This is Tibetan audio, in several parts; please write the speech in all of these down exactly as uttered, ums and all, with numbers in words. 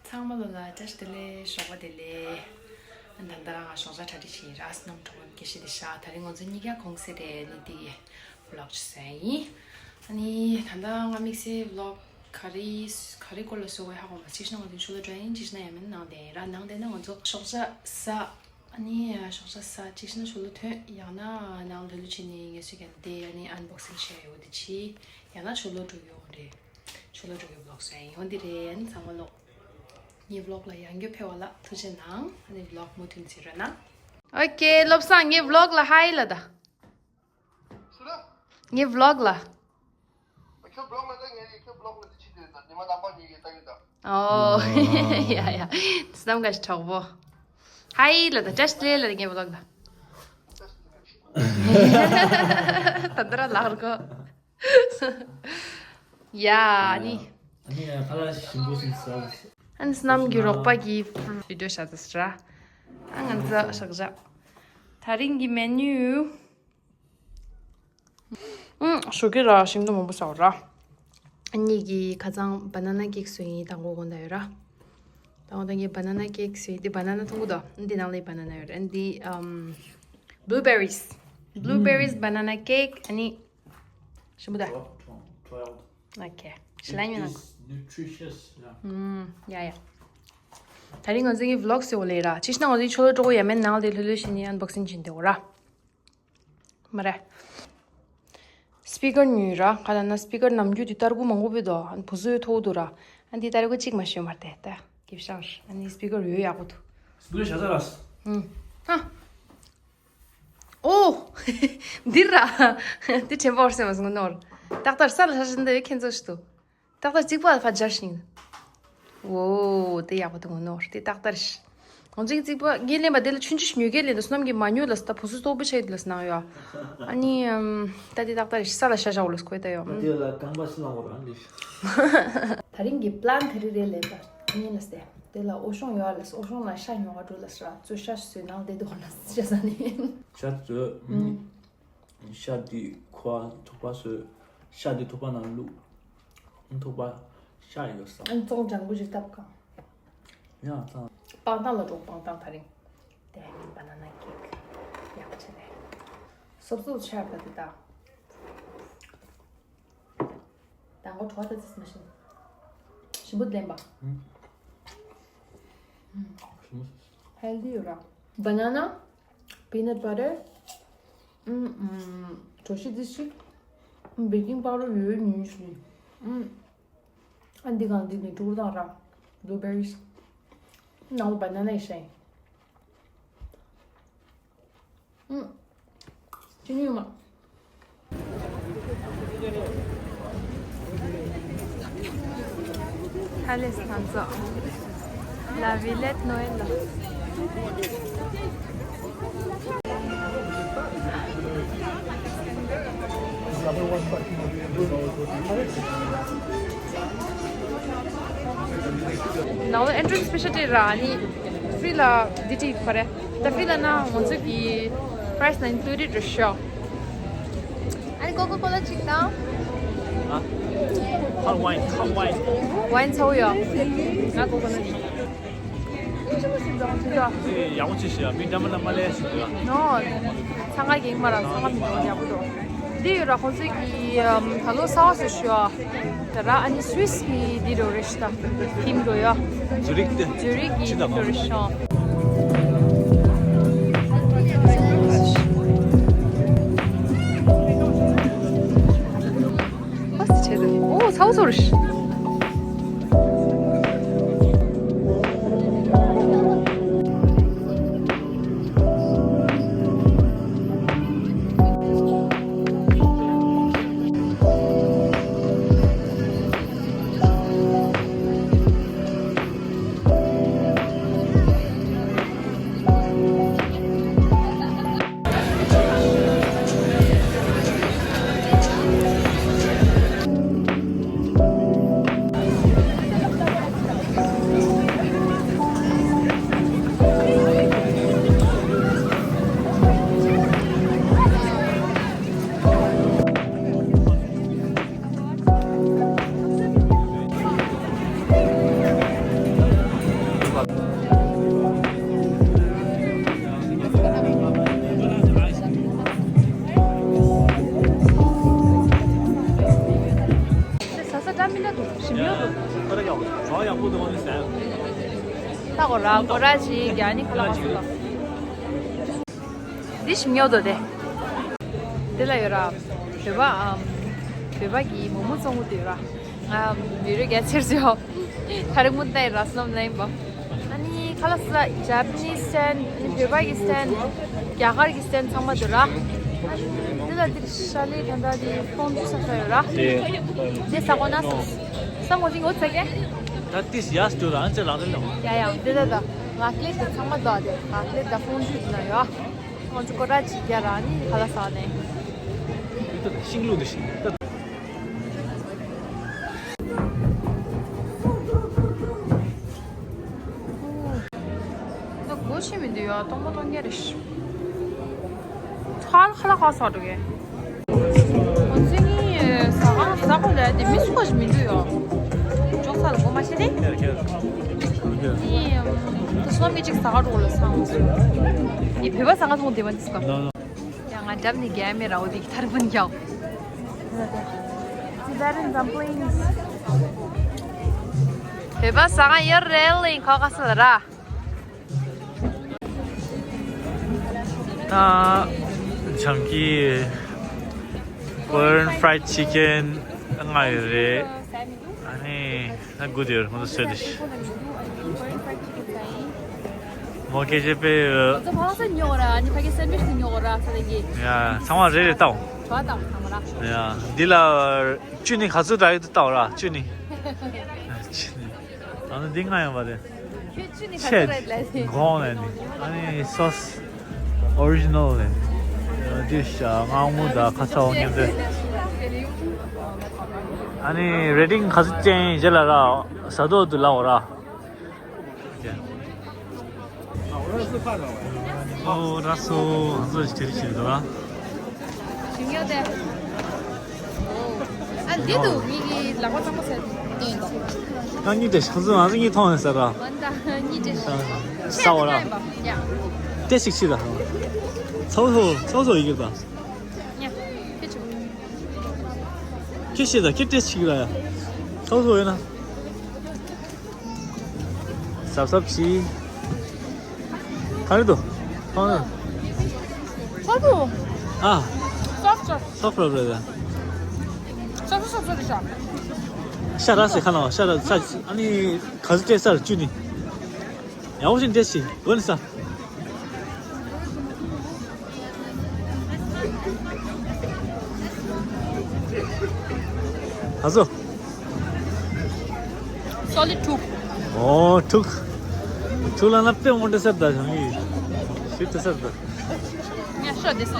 ཚང་མ་ལོ་ལ་བཀྲ་ཤིས་བདེ་ལེགས། ཞོགས་པ་བདེ་ལེགས། ད་ལྟ་རང་ཞོགས་ཇ་གྲ་སྒྲིག་བྱེད་ཡིན་ར། སྣུམ་གྲོགས་པོ་སྐད་ཆ་དེ་ཤ། ད་རིང་ང་ཚོ་གཉིས་ཀ་གུང་སེང་རེད། ནི་དེ་གི་ཝི་ལོག་ཅིག་བཟོ་ཡ་ཡིན། ཨ་ནི་ད་ལྟ་ང་དམིགས་བསལ་ཝི་ལོག་ག་རེ་ག་རེ་སྐོར་ལ་བཟོ་དགོས་ཧ་གོ་མ། གཅིག་ཤ་ན་ང་ཚོ་ཆུ་ལོག་འགྲོ་ཡ་ཡིན། གཅིག་ཤ་ན་ཡང་མིན་ནང་བསྡད་ཡིན་ར། ནང་བསྡད་ན་ང་ཚོ་ཞོགས་ཇ་ཟ། ཨ་ནི་ཞོགས་ཇ་ཟ། གཅིག་ཤ་ན་ཆུ་ལོག་ཐོན། ཡང་ན་ནང་ལྷོད་ལྷོད་བྱས་ནས་ངལ་གསོ་རྒྱག་བསྡད། ཨ་ནི་ཨན་བོག་སིང་བྱས་ཡོད་དེ་བྱས། ཡང་ན་ཆུ་ལོག་འགྲོ་གི་ཡོད་རེད། ཆུ་ལོག་འགྲོ་གི་ཝི་ལོག་བཟོ་ཡ་ཡིན། འོ་འདི་རེད། ཨ་ནི་ཚང་མ་ལོ། ངའི་ཝི་ལོག་ལ་ཡང་བསྐྱར་ཕེབས་པ་ལ་ཐུགས་རྗེ་གནང་། ཨ་ནི་ཝི་ལོག་མུ་མཐུད་གཟིགས་རོགས་གནང་། ཨོ་ཁེ། བློ་བཟང་ངའི་ཝི་ལོག་ལ་ཧའི་ལབ་ད། སུ་ར། ངའི་ཝི་ལོག་ལ། ཁྱོད་ཝི་ལོག་ལ་ད། ངས་ཁྱོད་ཝི་ལོག་ལ་ད་ཅི་དེ་ད་ཉི་མ་ནམ་པ་ཉིད་ཀྱི་ལྟ་གི་ད། ཨོ། ཡ་ཡ། སྣམ་ག་ཞིག་གྲོགས་པོ། ཧའི་ལབ་ད། བཀྲ་ཤིས་བདེ་ལེགས་ལབ་ད། ངའི་ཝི་ལོག་ལ། ད་ལྟ་ར་ལག་ར་གོ། ཡ་ནི། ཨ་ནི་ཁ་ལག་ཞིམ་པོ་ཞིག་ཟ། ཨ་ནི་སྣམ་གྱི་རོགས་པ་གི་བི་ཌིའོ་བྱ་ད་ཟེར་ར། ཨ་ང་ཚོ་ཞོགས་ཇ། ད་རིང་གི་མེ་ནུ། ཨུམ། ཞོགས་ཀས་ར་ཞིམ་མདོག་མང་པོ་ཟ་བ་ར། ཨ་ནི་གི་ཁ་སང་བ་ན་ན་ཀེག་བཟོས་ཡིན། དང་པོ་དགོང་དག་ཡོད་ར། དང་པོ་དགོང་དག་ངས་བ་ན་ན་ཀེག་བཟོས་ཡིན། འདི་བ་ན་ན་མཐོང་གི་འདུག་འདི་ནང་ལ་བ་ན་ན་ཡོད་ར། ཨ་ནི་འདི་ཨམ། བྷུ་ལུ་བེ་རིས། བྷུ་ལུ་བེ་རིས་བ་ན་ན་ཀེག་ཨ་ནི། ཞིམ་པོ་ད། Try out, try out. ཨོ་ཁེ། ཞི་ལ་ཉོ་ན། It is nutritious, yeah. ཨུམ། ཡ་ཡ། ད་རིང་ང་ཚོ་གི་ཝི་ལོག་ཟེར་བ་ལས་ར། ཅི་ཞིག་ན་ང་ཚོའི་ཆོ་ལོ་ཀྲོ་གོ་ཡ་མེད་ནང་ལ་ལྷོད་ལྷོད་བྱས་ནས་ཨན་བོག་སིང་བྱེད་འདོད་ར། མ་རེད། སི་པི་ཀར་ཉོས་ར། ག་ལ་ན་སི་པི་ཀར་ནམ་རྒྱུན་དེ་ཏར་གུ་མང་པོ་བུད་དོ། ཨན་བུ་སུ་ཐོག་ཏུ་ར། ཨན་དེ་ཏར་གུ་གཅིག་མ་ཤོད་མ་རེད་དེ་ད། གེབ་ཤང་ཨན་དེ་སི་པི་ཀར་ཡོད་ཡག་པོ་འདུག་སི་པི་ཀར་ཤ་ཚ་ར། ཨུམ། ཧ། ཨོ། འདི་ར། འདི་དྲན་པ་བར་སེམས་མ་སོང་ནོར། ཏག་ཏག་ས་ལ་ཤ་ཤ་འདི་ཁྱེད་ཚོ་ཞིག་ཏུ། ཏག་ཏག་གཅིག་པ་ཕ་སྦྱར་ཞིང་། ཨོ་དེ་ཡག་པོ་འདུག་ནོར་དེ་ཏག་ཏག་རེད། ང་ཚོ་གཅིག་པ་ངས་ལེན་པ་དེ་ལ་ཆུན་ཆུ་ཉོས་ཀྱི་ལེན་དུ་སྣམ་གྱི་མ་ཉོས་ལ་ས་ད་བུ་སུ་སྟོབས་པོ་ཆེ་དེ་ལ་སྣང་ཡོད། ཨ་ནི་ཨམ། ད་དེ་ཏག་ཏག་རེད། ས་ལ་ཤ་ཤ་འོ་ལ་སྐོས་ད་ཡོད། ཨ་དེ་ལ་རྐང་པ་སུ་ལ་འོ་རང་ལེ། ད་རིང་གི་པི་ལན་ག་རེ་རེད་ལེན་པ་ངས་ལ་སྟེ། དེ་ལ་འོ་ཤོང་ཡོད་ལ་འོ་ཤོང་ལ་ཤ་ཉོ་བ་འགྲོ་ལ་ས་ར་ཚོས་ཤ་བཟོས་ནང་བསྡད་འདུག་ལ་ཤ་ཟ་ནི། ཤ་བཟོས། ཤ་འདི་ཁོ་ཐུག་པ་བཟོས། ཤ་འདི་ཐུག་པ་ནང་བླུགས། ཐུག་པ་ཤ་ཡོད་ས། ཨན་ཙོང་ལྗང་གུ་ཞིག་བཏབ་གང་། ཡང་ཙང་། སྤང་ཐང་ལ་འགྲོ། སྤང་ཐང་ད་རིང་། དེ་ནི་བ་ན་ན་ཀེག་ཡག་པོ་བྱས་ནས། སོབ་སོབ་ཆར་ད་དེ་ད། དང་པོ་གྲོ་ད་ཙིས་མ་ཤིན། ཞིམ་པོ་ལྡན་པ། ཧེལ་དི་ཡོད་ར། བ་ན་ན། Peanut butter. ཨུམ། གྲོ་ཞིབ་འདི་ཞིག་ཨུམ། baking powder ཡོད་ཉུང་ཞིག་ཨུམ། ཨ་འདི་གང་འདི་ནི་ཀྲུ་དང་ར། blueberries. ནང་ལ་banana ཡི་ཤ་ཡིན། ཨུམ། ཅི་ནི་ཡོད་མ། ཧ་ལས་ང་ཚོ། La Villette Noël ལ། ནང་ལ་entrance fee ཤ་སྤྲད་ར་ནི། Free ལ་འདི་ཅིག་ག་རེ། ད་free ལ་ན་ང་ཚོ་གི་price ན་included རེད་ཤག་ཨ་ནི་Coca Cola གཅིག་དང་། ཨ། ཁར་wine, ཁར་wine. Wine ཚ་བོ་ཡོད། ང་Coca Cola གཅིག་ཡག་པོ་ཅིག་ཤེས་ཡ། མི་འདྲ་མི་འདྲ་མ་ལས་ཤིག་འདུག་ཡ། ནོ། ཚང་ག་གིང་མ་ར་ཚང་ག་མི་འདུག་ཡག་པོ་འདུག་འདི་ཡོད་ར་ཁོང་ཚོའི་གི་ད་ལོ་གསར་པ་བཟོ་ཞུ་ཡ། ད་ར་ཨ་ནི་Swiss གི་འདི་རོ་རེ་ཤི་ད། Theme རོ་ཡ། Zurich དེ། Zurich གི་འདི་རོ་རེ་ཤི། ཨོ་ཚ་བོ་ཚོར། ད་གོ་ར་གོ་ར་ཅིག་ཡ་ནི་ཁ་ལག་ཁ་ལག་འདི་ཞིམ་ཉོ་དོ་དེ། འདི་ལ་ཡོད་ར། བོད་པ་ཨམ། བོད་པ་གི་མོག་མོག་བཙོང་གི་འདུག་ར། ང་མི་རོ་རྒྱ་ཆེར་ཞོག་ཁ་རི་མུ་ཏའི་ར་སྣམ་ལེན་པ། ཨ་ནི་ཁ་ལག་ས་Japanese stand བོད་པ་གི་stand རྒྱ་གར་གི་stand ཚང་མ་འདུག་ར། ཨ་ནི་འདི་ལ་འདི་ཤ་ལི་ད་ད་འདི་ཕོང་ཇུ་ས་ས་ཡོད་ར། དེ། འདི་ས་གོ་ན་ས། ས་མོ་ཅིག་འོ་ཚ་གེ། ད་ཏིས་ཡ་སྟོད་ཨན་ཅེ་ལང་ལེ་ལོ། ཡ་ཡ་འདི་ད་ད་ལག་ལེ་དེ་ཚང་མ་འདུག་དེ་ལག་ལེ་ད་ཕོང་ཇུ་ན་ཡོད། ང་ཚོ་ཀོ་ཏ་ཅིག་རྒྱ་ར་ནི་ཁ་ལག་ཟ་ནས། འདི་ལྟ་ཤིང་ལུག་འདི་ཤིང་ལྟ། ད་སྒོ་ཕྱེ་མི་འདུག་ཡ། སྟོང་པ་སྟོང་རྒྱ་རེད། ཁ་ལག་ཁ་ལག་ཁ་ཟ་འགྲོ་གི། ང་ཚོ་ནི་ཟ་ཁང་ཟ་ཁོ་ལ་དེ་མི་སུ་ཁ་ཞིག་མི་འདུག་ཡ། ཅོག་ཚ་ལ་སྒོ་མ་ཕྱེ་ནི། ཁྱེད་ཁྱེད། ཁྱེད་ཁྱེད། ནི་ད་སོ་མི་གཅིག་ཟ་ཁང་འགྲོ་ལ་སང་། ཡི་བོད་པ་ཟ་ཁང་མཐོང་བདེ་བ་འདི་སྐོར། ཡ་ང་འགྲམ་ནས་རྒྱལ་མེད་ར་འོ་དེ་གི་ཐར་པན་རྒྱག Tibetan dumplings. བོད་པ་ཟ་ཁང་ཡོད་རེད་ལིང་ཁོ་ཁ་སི་ར། ད་བྱང་གི་Korean fried chicken ལྔ་ཡོད་རེད། ཨ་ནི། ད་དགུ་དེར་ཁོང་ཚོ་བཟོས་ཏེ། མོ་ཁེ་ཇེ་པེ། ཚོ་ཕ་སེ་ཉོ་ར་ནི་ཕ་གི་སེན་ཝིཆ་ཉོ་ར་ས་ལེ་གི། ཡ་ཚང་མ་རེ་རེ་བཏང་། བ་དང་ཚང་མ་ར། ཡ་འདི་ལ་བཅུ་ནི་ག་ཚོད་རག་ཡོད་དུ་བཏང་ར་བཅུ་ནི། བཅུ་ནི། ཨ་ནི་འདི་ང་ཡང་བ་དེ། ཁྱོད་བཅུ་ནི་ག་ཚོད་རེད་ལ་ཟེར། གོང་ནས་ནི། ཨ་ནི་སོ་སི། Original ནས། འདི་ཤ་ང་མོ་ད་ཁ་ཚ་བོ་མཉམ་དུ། ཨ་ནི་rating ག་ཚོད་ཅན་རྗེས་ལ་ར་ཟ་ཏོག་ཏུ་ལའོ་ར། ཨོ་ར་སོ་ང་ཚོ་ཞིག་དེ་རིགས་ཞིག་འདུག་ཨ། ཞིམ་ཡོད་དེ། ཨ་འདི་འདུག་ངེད་ཀྱི་ལག་པ་གཙང་པོ་ཟེར་དེ་འདུག་ང་གཉིས་དེ་ཤག་ཟུ་ང་ཚོ་གཉིས་མཐོང་ཡོད་ཟེར་ར། ང་ད་གཉིས་དེ་ཤག་ས་འོ་ར། ཡ། ཏེ་ཞིག་ཤི་ད། ཚོ་ཚོ་ཚོ་ཚོ་ཡི་གེ་ད། ཡ། ཁྱེད་ཆོ། ཁྱེད་ཤི་ད་ཁྱེད་ཏེ་ཞིག་ར་ཡ། ཚོ་ཚོ་ཡོད་ན། སབ་སབ་ཕྱི། ག་རེ་འདུག་ཧང་། ཚོགས་འདུག་ཨ། སོབ་སོབ། སོབ་རབ་རེད་ད། སོབ་སོབ་སོབ་སོབ་རེད་ཤག་ཤ་ར་སེ་ཁ་ལ་ཤ་ར་ས་ཨ་ནི་ག་ཚོད་སྤྲད་ས་རེད་བཅུ་ནི། ཡག་པོ་ཞིག་འདྲེས་ཤིག་འོན་ས། ཨ་ཟོ། Solid two. ཨོ་ཐུག་ཐུག་ལ་ན་དཔེ་མོ་འདྲ་སར་ད་ཞང་གི་ཤིབ་ཏུ་སར་ད། ངས་ཤོ་དེ་སར།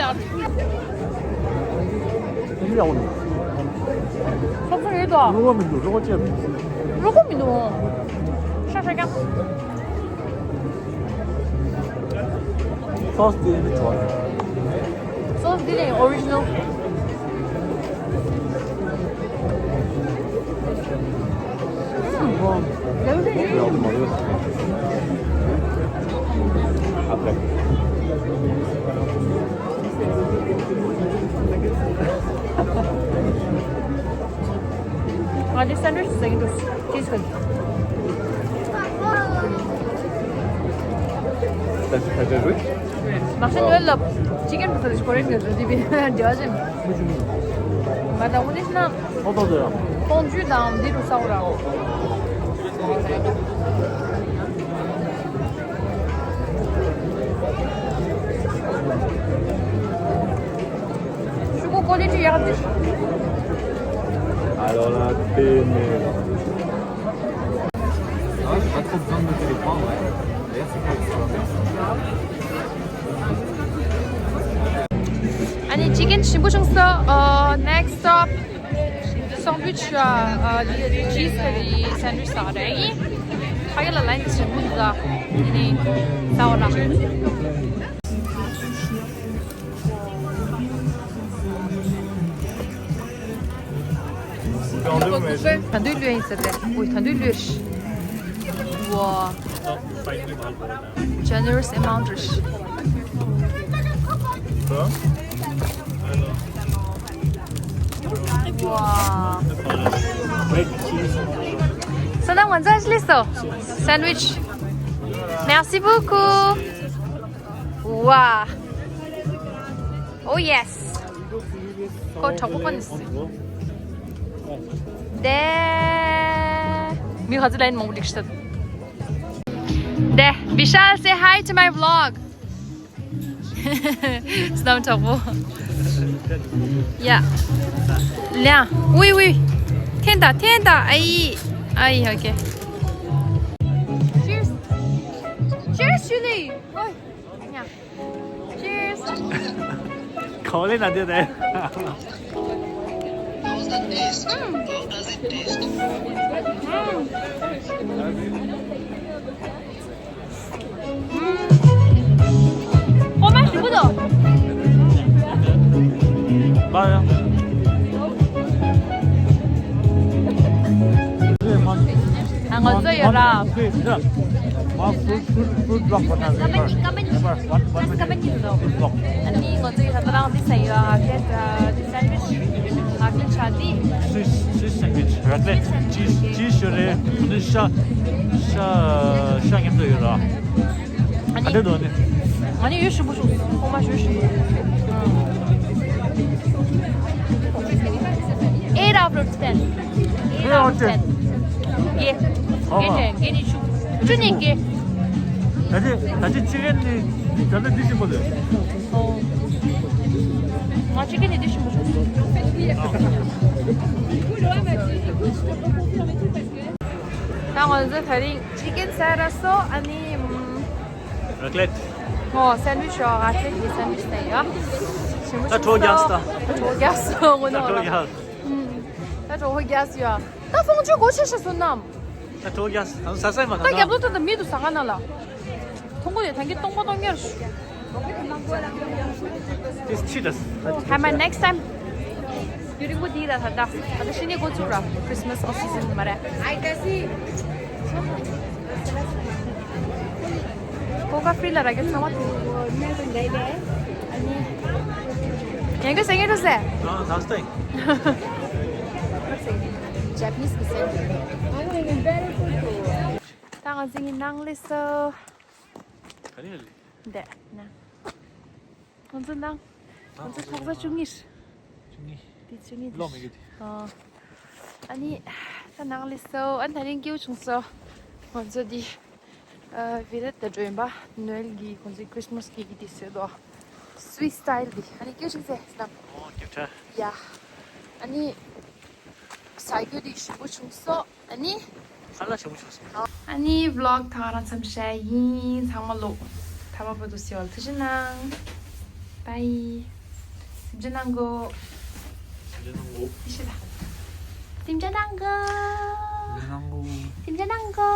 ཁོ་ཚོ་ཡོད་དོ། རུ་བ་མི་འདུག་རུ་བ་ཅེབ། རུ་བ་མི་འདུག་ཤ་ཤ་ཀྱང་། སོ་སི་དེ་ནི་ཆོག་སོ་སི་དེ་ནི་ཨོ་རི་ཇི་ནལ། ང་འདི་སེན་ཌི་ཝིཆ་ཟ་གི་འདུག་ཅིས་གི། ནག་ཤ་ཉོས་ལབ། ཅི་ཀན་པོ་ཟ་རེད་ཀོ་རེན་གྱི་ཟ་དེ་བི་འདྲ་བ་ཞིག་མ་ད་འོ་ནི་ཤི་ན། ཨོ་ཏོ་ཏོ་ཡ། ཏོང་ཇུ་དང་འདི་རུ་ས་འོ་ར། ཤུ་གུ་ཀོ་ལི་ཊི་ཡག་འདི། Alors là, t'es mais. Ah, j'ai pas trop besoin de noter les points, ouais. D'ailleurs, c'est quoi l'histoire ? ཨ་ནི་ཅི་ཀན་ཞིམ་པོ་བྱུང་སོང་། ཨ། next stop sandwich. ཨ། ཨ། cheese curry sandwich ཟ་རེད། ཨ་ནི་ཕ་གི་ལ་ལན་ཞིམ་པོ་འདུག་ཨ་ནི་ཟ་འོ་ན། ད་དུང་ལུས་ཡིན་ཟེར་ཏེ། ཨོ་ད་དུང་ལུས། ཝ། Generous amount རེད། ཝ། ཚོ་ན་ང་ཚོ་ཨ་ལི་སོ། Sandwich. Merci beaucoup. Wow. Oh yes. ཁོ་གྲོགས་པོ་ཁོ་ནི་སི། དེ། མི་ཧ་ཙི་ལན་མང་པོ་འགྲིག་ཤི་ད། དེ། Vishal, say hi to my vlog. སྣམ་གྲོགས་པོ། ཡ། ལ། Oui, oui. འཐེན་ད་འཐེན་ད། ཨའི། ཨའི། Okay. Cheers. Cheers, Julie. Oi. Yeah. Cheers. ག་བ་ལེ་ན་དེ་དེ། ཧོ་མ་ཞིམ་པོ་འདུག་ང་ཚོ་ཡོད་ར། ཨ་ནི་ང་ཚོ་ཡོད་ར་ད་རང་འདི་ས་ཡོད་ཨ་ཁེ་ད་འདི་སན་ཝིཆ་ཨ་ཁེ་ཆ་འདི། Swiss Swiss sandwich, raclette, cheese cheese ཡོད་རེད། ཤ་ཤ་ཤ་མཉམ་དུ་ཡོད་ར། ཨ་ནི། ཨ་འདི་དོ་ནི། ཨ་ནི་ཡོད་ཞིམ་པོ་བྱུང་། ཧོ་མ་ཞུ་ཞིམ་པོ། Eight out of ten. Eight out of ten. དགེ། དགེ་ནས་དགེ་ནས་བཅུ། བཅུ་ནས་དགེ། ད་ཅི་ད་ཅི་ཅི་ཀན་ནི་ད་ལྟ་འདི་ཞིམ་པོ་རེད། ང་ཅི་ཀན་ནི་འདི་ཞིམ་པོ་བྱུང་། ད་ང་ཚོ་ད་རིང་ཅི་ཀན་ཟ་ར་སོ། ཨ་ནི་ཨམ། Raclette. ཨོ་སན་ཝིཆ་ཡོད། ར་ཀ་ལེཊ་གི་སན་ཝིཆ་ནས་ཡོད། ཞིམ་པོ་ད་གྲོ་རྒྱགས་ད། གྲོ་རྒྱགས་སོ་ངོ་ད་ནོ་གྲོ་ར། རྒྱགས། ཨམ། ད་གྲོ་རྒྱགས་ཡོད། ད་ཕོང་ཆུ་གོ་ཆེ་ཤ་སོ་ནམ། ད་གྲོ་རྒྱགས་ད་ས་སའི་མ་ད་ད་རྒྱབ་ལོ་ད་ད་མི་དུ་ས་ག་ན་ལ། ཐོང་གོ་ཡོད་ཐང་གི་སྟོང་པ་སྟོང་ཉར་ཞུ། This cheat us. Have my next time. ཡུ་རིང་པོ་འདི་ལ་ད་ད་ད་ཤི་ནི་འགོ་ཚུགས་ར། Christmas གི་season མ་རེད། ཨའི་ད་སི། ཀོ་ཀ་ཧྥི་ལ་ར་གི་ཚང་མ་དུ་ནས་དུ་འདའི་བས། ཨ་ནི། ཡང་གི་སེང་གེ་རུ་སེ། ཨ་ད་སྟེ། Japanese གི་སེང་གེ། ད་ང་ཚོ་ཡིན་ནང་ལས་སོ། ག་ནས་ལས། འདས་ན། ང་ཚོ་ནང་། ང་ཚོ་ཐོག་ས་བཅུ་གཉིས། བཅུ་གཉིས། དེ་བཅུ་གཉིས་དེ། ལོ་མི་གི་དེ། ཨ་ནི་ད་ནང་ལས་སོ། ཨ་ད་རིང་སྐྱིད་པོ་བྱུང་སོ། ང་ཚོ་འདི་ཨ་བི་རེད་ད་འགྲོ་ཡིན་པ། ནོ་ཨེལ་གི་ཁོང་ཚོའི་Christmas གི་འདི་སོ་དོ། Swiss style འདི། ཨ་ནི་སྐྱིད་པོ་བྱུང་སེ་སྣམ། ཨོ་སྐྱིད་པོ་ཡ། ཨ་ནི། ཟ་རྒྱུ་འདི་ཞིམ་པོ་བྱུང་སོ། ཨ་ནི། ཧ་ལ་ཞིམ་པོ་བྱུང་སོ། ཨ་ནི་vlog ད་ག་རང་མཚམས་བཞག་ཡིན། ཚང་མ་ལོ། ཐ་མ་བར་དུ་གསོལ་བ་ཐུགས་རྗེ་གནང་། Bye. སེམས་ཅན་ནང་གོ། སེམས་ཅན་ནང་གོ། ཤི་ད། སེམས་ཅན་ནང་གོ། སེམས་ཅན་ནང་གོ། སེམས་ཅན་ནང་གོ།